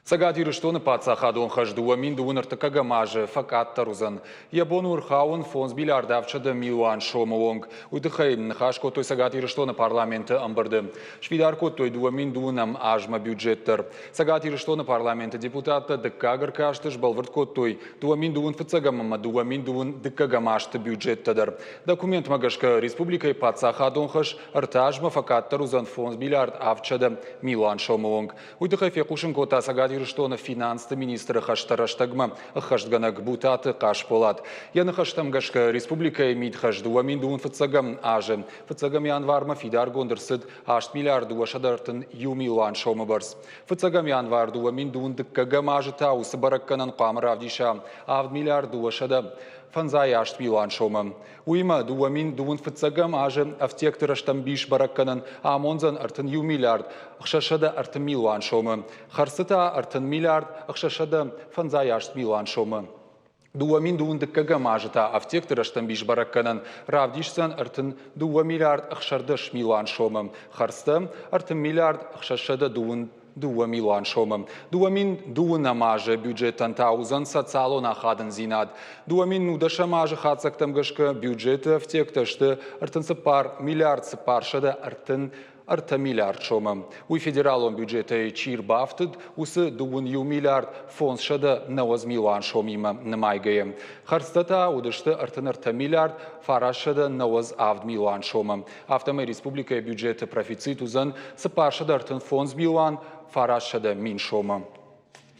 Цӕгат Ирыстоны паддзахадон хӕс 2000 ӕртыккӕгӕм азы фӕкъаддӕр уыдзӕн. Йӕ бон у ӕрхауын 5 миллиард 700 милуан сомы онг. Уый тыххӕй ныхас кодтой Цӕгат Ирыстоны парламенты ӕмбырды. Сфидар кодтой 2002 азмӕ бюджет дӕр. Цӕгат Ирыстоны парламенты депутаттӕ дыккаг ӕркасты сбӕлвырд кодтой 2021 ӕмӕ 2022 азты бюджеттӕ дӕр. Документмӕ гӕсгӕ республикӕйы паддзахадон хӕс ӕртӕ азмӕ фӕкъаддӕр уыдзӕн 5 миллиард 700 милуан сомы онг. Уый тыххӕй фехъусын кодта Цӕгат Ирыстоны финансты министры хӕстӕ рӕстӕгмӕ ӕххӕстгӕнӕг Бутаты Хъасболат. Йӕ ныхӕстӕм гӕсгӕ республикӕйы мидхӕс 2025 азы фыццӕгӕм январмӕ фидаргонд ӕрцыд 8 миллиард 231 милуан сомы бӕрц. Фыццӕгӕм январ 2022 азы та уыцы бӕрӕггӕнӕн хъуамӕ равдиса 7 миллиард 258 милуан сомы. Уыимӕ 2025 азы ӕфтиӕгты рӕстӕмбис бӕрӕггӕнӕн амондзӕн 31 миллиард 630 милуан сомы, хӕрдзты та 30 миллиард 658 милуан сомы. 2022 азы та ӕфтиӕгты рӕстӕмбис бӕрӕггӕнӕн равдисдзӕн 32 миллиард 16 милуан сомы, хӕрдзтӕ 30 миллиард 602 дыууӕ милуан сомы. 2002 азы бюджетӕн та уыдзӕн социалон ахадындзинад. 2010 азы хатдзӕгтӕм гӕсгӕ бюджеты ӕфтиӕгтӕ сты 34 миллиард 433 миллиард сомы. Уый федералон бюджетӕй чи рбафтыд, уыцы дыууын иу миллиард 590 милуан сомимӕ нымайгӕйӕ. Хӕрдзтӕ та уыдысты 33 миллиард 997 милуан сомы. Афтӕмӕй республикӕйы бюджеты профицит уыдзӕн 435 милуан 900 мин сомы.